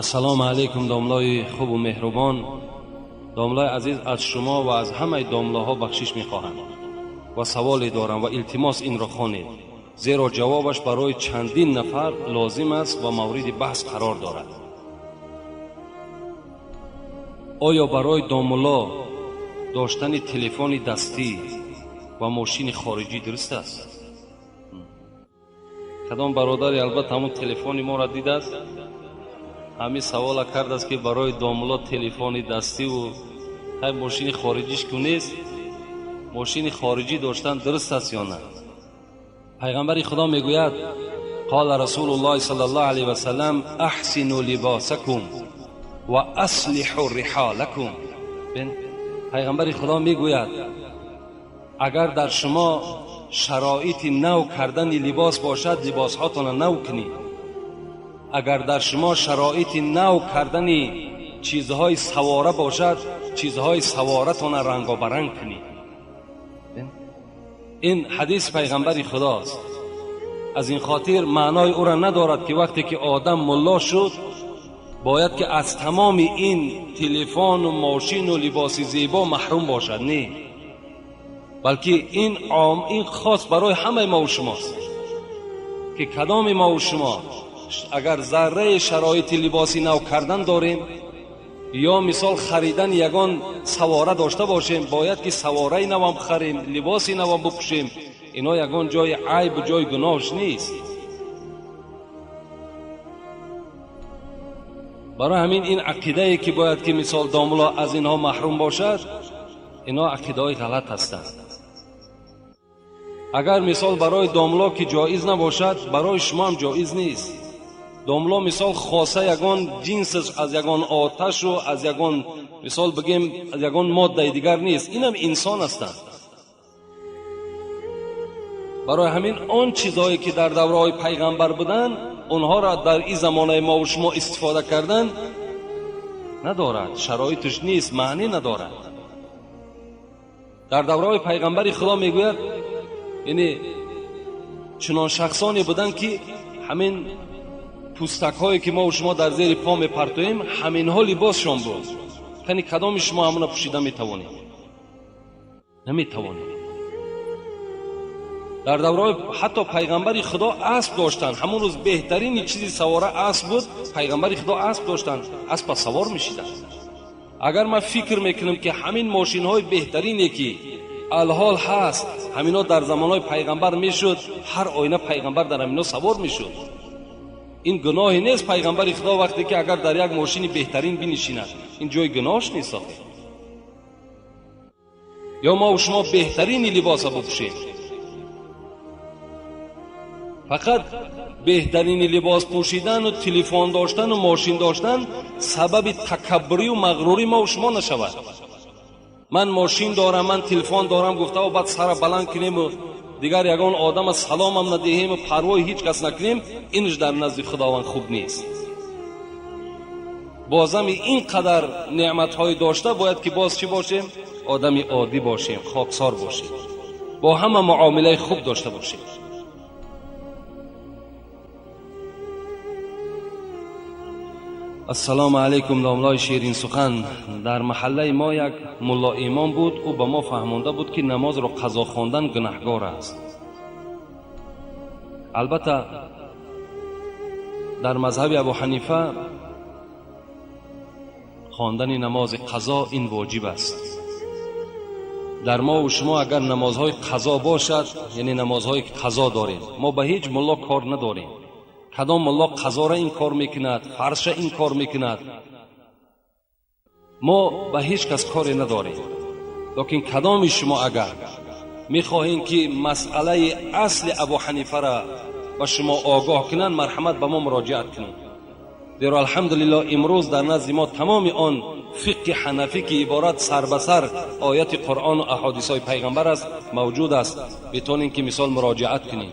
Ассалому алайкум, домлои хубу меҳрубон. Домлои азиз, аз шумо ва аз ҳамаи домлоҳо бахшиш мехоҳам ва саволе дорам ва илтимос инро хонед, зеро ҷавобаш барои чандин нафар лозим аст ва мавриди баҳс қарор дорад. Оё барои домулло доштани телефони дастӣ ва мошини хориҷӣ дуруст аст? Кадом бародаре албатта ҳамун телефони моро дидааст, ҳамин савола кардааст, ки барои домулло телефони дастиву ҳай мошини хориҷиш ку нест, мошини хориҷӣ доштан дуруст аст ё на? Пайғамбари Худо мегӯяд: қола Расулуллоҳи саллаллоҳу алайҳи васаллам: аҳсину либосакум ва аслиҳу риҳолакум. Пайғамбари Худо мегӯяд: агар дар шумо шароити нав кардани либос бошад, либосҳотонро нав кунед. Агар дар шумо шароити нав кардани чизҳои савора бошад, чизҳои саворатонро рангобаранг кунед. Ин ҳадис пайғамбари Худост. Аз ин хотир маънои ӯро надорад, ки вақте ки одам мулло шуд, бояд ки аз тамоми ин телефону мошину либоси зебо маҳрум бошад. Не, балки ин ин хос барои ҳамаи мову шумост, ки кадоми мову шумо агар зарраи шароити либоси нав кардан дорем ё мисол харидани ягон савора дошта бошем, бояд ки савораи навам харем, либоси навам бипӯшем. Ино ягон ҷои айбу ҷои гуноҳш нест. Барои ҳамин ин ақидае ки бояд ки мисол домулло аз инҳо маҳрум бошад, ино ақидаҳои ғалат ҳастанд. Агар мисол барои домулло ки ҷоиз набошад, барои шумо ҳам ҷоиз нест. Домулло мисол хоса ягон ҷинсаш аз ягон оташу аз ягон мисол бигем аз ягон моддаи дигар нест, инам инсон ҳастанд. Барои ҳамин он чизҳое ки дар давраҳои пайғамбар буданд, онҳоро дар ин замонаи мову шумо истифода кардан надорад, шароиташ нест, маънӣ надорад. Дар давраҳои пайғамбари Худо мегӯяд, яъне чунон шахсоне буданд, ки ҳамин пӯстакҳое ки мову шумо дар зери по мепартоем, ҳаминҳо либосшон буд. Яъне кадоми шумо ҳамона пӯшида метавонед? Наметавонед. Дар давраҳои ҳатто пайғамбари Худо асп доштанд. Ҳамон рӯз беҳтарини чизи савора асп буд. Пайғамбари Худо асп доштанд, аспа савор мешиданд. Агар ман фикр мекунам, ки ҳамин мошинҳои беҳтарине ки алҳол ҳаст, ҳамино дар замонҳои пайғамбар мешуд, ҳар оина пайғамбар дар ҳамино савор мешуд. Ин гуноҳе нест. Пайғамбари Худо вақте ки агар дар як мошини беҳтарин бинишинад, ин ҷои гуноҳш нест. Ё мову шумо беҳтарини либоса бипӯшем. Фақат беҳтарини либос пӯшидану телефон доштану мошин доштан сабаби такаббурию мағрурӣ мову шумо нашавад. Ман мошин дорам, ман телефон дорам гуфтаву баъд сара баланд кунему дигар ягон одама саломам надиҳему парвои ҳеҷ кас накунем, инш дар назди Худованд хуб нест. Бозами ин қадар неъматҳои дошта бояд ки боз чӣ бошем? Одами оддӣ бошем, хоксор бошем, бо ҳама муомилаи хуб дошта бошем. Ассалому алайкум, домлои ширинсухан. Дар маҳаллаи мо як мулло имом буд. Ӯ ба мо фаҳмонда буд, ки намозро қазо хондан гунаҳгор аст. Албатта, дар мазҳаби Абу Ҳанифа хондани намози қазо ин воҷиб аст. Дар мову шумо агар намозҳои қазо бошад, яъне намозҳое ки қазо дорем, мо ба ҳеҷ мулло кор надорем. Кадом мулло қазора ин кор мекунад, фарзша ин кор мекунад, мо ба ҳеҷ кас коре надорем. Лекин кадоми шумо агар мехоҳем, ки масъалаи асли Абу Ҳанифара ба шумо огоҳ кунанд, марҳамат, ба мо муроҷиат кунед. Зеро алҳамдулиллоҳ имрӯз дар назди мо тамоми он фиқҳи ҳанафӣ, ки иборат сар ба сар ояти Қуръону аҳодисҳои пайғамбар аст, мавҷуд аст. Метавонем ки мисол муроҷиат кунем.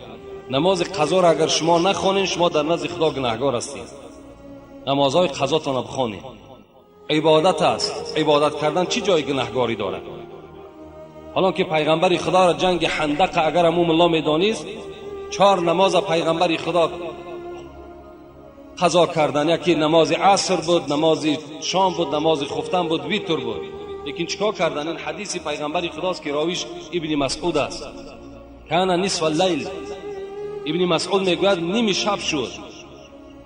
Намози қазоро агар шумо нахонед, шумо дар назди Худо гунаҳгор ҳастед. Намозҳои қазотонро бихонед, ибодат аст. Ибодат кардан чӣ ҷои гунаҳгорӣ дорад? Ҳолон ки пайғамбари Худоро ҷанги Ҳандақа агар ҳамун мулло медонист, чор намоза пайғамбари Худо қазо кардан. Яке намози аср буд, намози шом буд, намози хуфтан буд, витр буд. Лекин чикор кардан? Ин ҳадиси пайғамбари худост, ки ровиш Ибни Масъуд аст. Кана нисфа лайл, Ибни Масъуд мегӯяд, ними шаб шуд.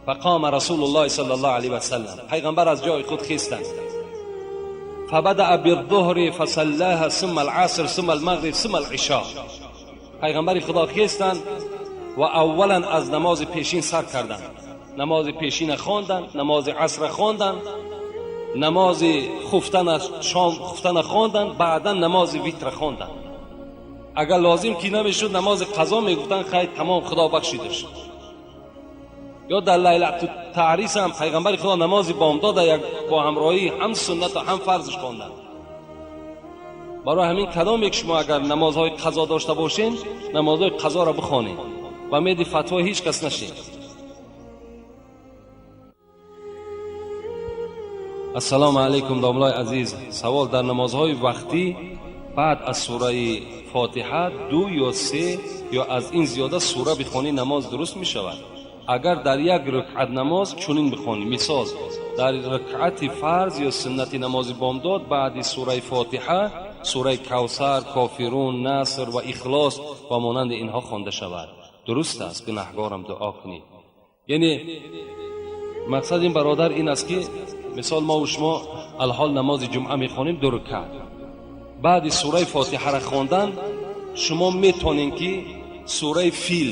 Фақома Расулуллоҳи саллаллоҳу алайҳи васаллам, пайғамбар аз ҷои худ хестанд. Фабадаъа биддуҳри фасаллаҳа сумма аласр сумма алмағриб сумма алишо. Пайғамбари худо хестанд ва аввалан аз намози пешин сар карданд. Намози пешина хонданд, намози асра хонданд, намози хуфтана, шом хуфтана хонданд, баъдан намози витра хонданд. Агар лозим ки намешуд, намози қазо мегуфтанд, хайр, тамом, худо бахшидаш. Ё дар лайлату таърис ҳам пайғамбари худо намози бомдода як бо ҳамроҳӣ ҳам суннату ҳам фарзш хонданд. Барои ҳамин кадоме ки шумо агар намозҳои қазо дошта бошед, намозҳои қазоро бихонед ва меди фатвои ҳеҷ кас нашед. Ассалому алайкум, домлои азиз. Савол: дар намозҳои вақтӣ баъд аз сураи фотиҳа 2 ё 3 ё аз ин зиёда сура бихонӣ, намоз дуруст мешавад? Агар дар як рукъат намоз чунин бихонӣ, мисол дар рукъати фарз ё суннати намози бомдод баъди сураи фотиҳа сураи кавсар, кофирун, наср ва ихлос ва монанди инҳо хонда шавад, дуруст аст? Гунаҳгорам, дуо кунед. Яъне мақсад ин бародар ин аст, ки мисол мо шумо алҳол намози ҷумъа мехонем, 2 рукъат. Баъди сураи фотиҳаро хондан шумо метонед, ки сураи фил,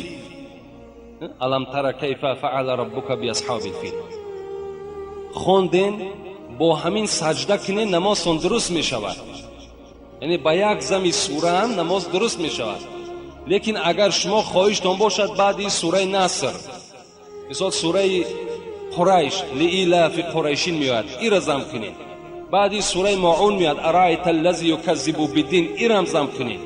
алам тара кайфа фаъала раббука биасҳоби фил хонден, бо ҳамин саҷда кунед, намозтон дуруст мешавад. Яъне ба як зами сура ҳам намоз дуруст мешавад. Лекин агар шумо хоҳиштон бошад, баъди сураи наср, мисол сураи қурайш, лиилафи қурайшин меояд, ира зам кунед. Баъди сураи моун меояд, араайта аллази юказзибу биддин, ирам зам кунед.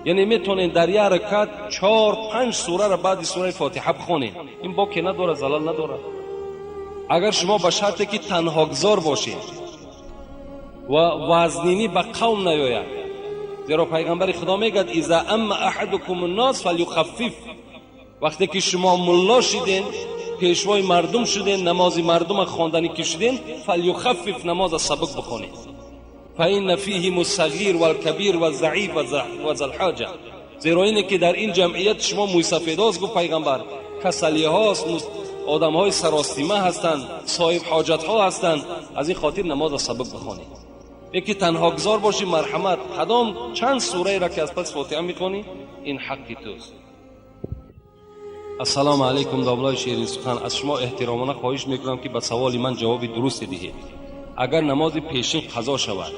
Яъне метавонед дар як ракат 4-5 сураро баъди сураи фотиҳа бихонед. Ин боке надорад, залал надорад. Агар шумо ба шарте ки танҳогзор бошед ва вазнинӣ ба қавм наёяд, зеро пайғамбари худо мегӯяд: иза амма аҳадукум ннос фалюхаффиф. Вақте ки шумо мулло шиден, пешвои мардум шуден, намози мардума хонданӣ ки шуден, фалюхаффиф, намоза сабук бихонед. фаинна фиҳим ссағир валкабир ваззаиф ва залҳоҷа. Зеро ине ки дар ин ҷамъият шумо мӯйсафедост, гуфт пайғамбар, касалиҳост, одамҳои саростима ҳастанд, соҳиб ҳоҷатҳо ҳастанд. Аз ин хотир намоза сабук бихонед. Яке танҳогзор бошӣ, марҳамат, кадом чанд сураеро ки аз пас фотиҳа мехонӣ, ин ҳаққи туст. Ассалому алайкум, домлои ширинсухан. Аз шумо эҳтиромона хоҳиш мекунам, ки ба саволи ман ҷавоби дурусте диҳед. Агар намози пешин қазо шавад,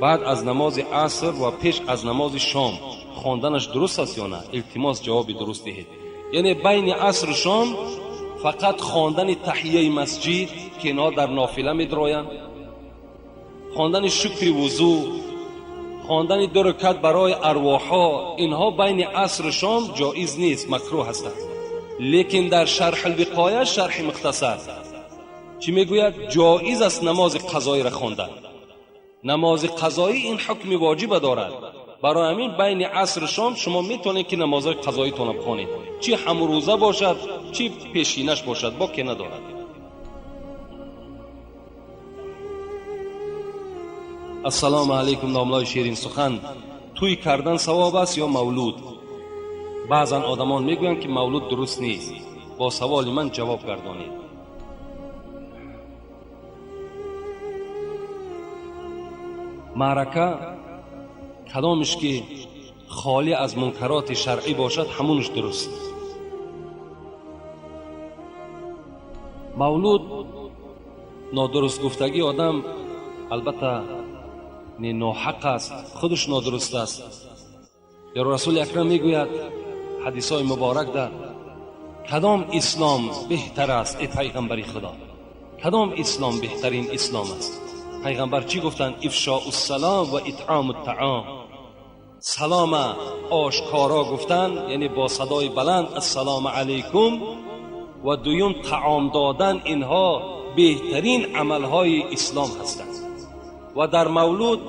баъд аз намози аср ва пеш аз намози шом хонданаш дуруст аст ё на? Илтимос, ҷавоби дуруст диҳед. Яъне байни асру шом фақат хондани таҳияи масҷид, ки инҳо дар нофила медроянд, хондани шукри вузӯ, хондани 2 рукат барои арвоҳҳо, инҳо байни асру шом ҷоиз нест, макрӯҳ ҳастанд. Лекин дар шарҳи лвиқоя, шарҳи мухтасар чӣ мегӯяд? Ҷоиз аст намози қазоиро хондан. Намози қазоӣ ин ҳукми воҷиба дорад. Барои ҳамин байни асру шом шумо метавонед, ки намозҳои қазоитонро бихонед, чӣ ҳамрӯза бошад, чӣ пешинаш бошад, боке надорад. Ассалому алайкум, домлои ширинсухан. Тӯй кардан савоб аст ё мавлуд? Баъзан одамон мегӯянд, ки мавлуд дуруст нест. Бо саволи ман ҷавоб гардонед. Маърака кадомеш ки холӣ аз мункароти шаръӣ бошад, ҳамунаш дуруст. Мавлуд нодуруст гуфтагӣ одам албатта не ноҳақ аст, худаш нодуруст аст. Зеро Расули Акрам мегӯяд ҳадисҳои муборак дар: кадом ислом беҳтар аст, эй пайғамбари худо? Кадом ислом беҳтарин ислом аст? Пайғамбар чӣ гуфтанд? Ифшоу ссалом ва итъому ттаом. Салома ошкоро гуфтан, яъне бо садои баланд ассалому алайкум, ва дуюм таом додан, инҳо беҳтарин амалҳои ислом ҳастанд. Ва дар мавлуд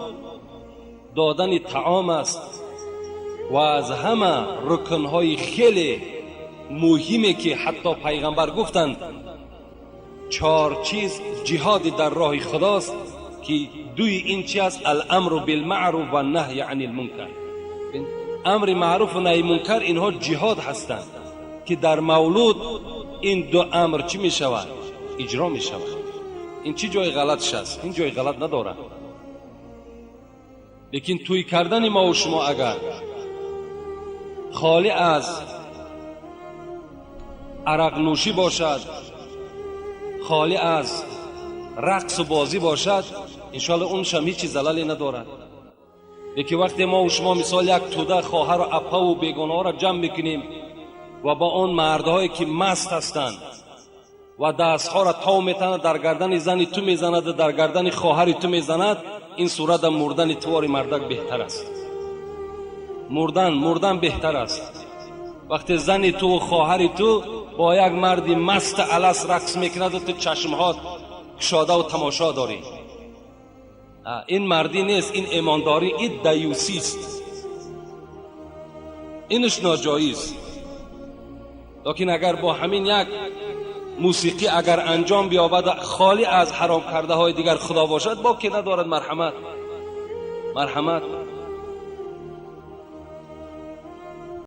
додани таом аст ва аз ҳама рукнҳои хеле муҳиме ки ҳатто пайғамбар гуфтанд: Чор чиз ҷиҳоди дар роҳи худост, ки дуи ин чи аст? Аламру билмаъруф ва наҳй ани лмункар. Амри маъруфу наҳи мункар, инҳо ҷиҳод ҳастанд, ки дар мавлуд ин ду амр чӣ мешавад? Иҷро мешавад. Ин чӣ ҷои ғалатш аст? Ин ҷои ғалат надорад. Лекин тӯй кардани мову шумо агар холӣ аз арақнӯшӣ бошад, холӣ аз рақсу бозӣ бошад, иншоалло уншам ҳеҷ залале надорад. Лекин вақте мову шумо мисол як тӯда хоҳару апаву бегонаҳоро ҷамъ мекунем ва ба он мардҳое ки маст ҳастанд ва дастҳоро тов метанад, дар гардани зани ту мезанад, дар гардани хоҳари ту мезанад, ин сурата мурдани тувори мардак беҳтар аст. Мурдан беҳтар аст. Вақте зани туву хоҳари ту бо як марди маст алас рақс мекунаду ту чашмҳо кушодаву тамошо дорӣ, ин мардӣ нест, ин имондорӣ, ин даюсист, инаш ноҷоиз. Лекин агар бо ҳамин як мусиқӣ агар анҷом биёбад, холӣ аз ҳаром кардаҳои дигар худо бошад, боке надорад. Марҳамат, марҳамат.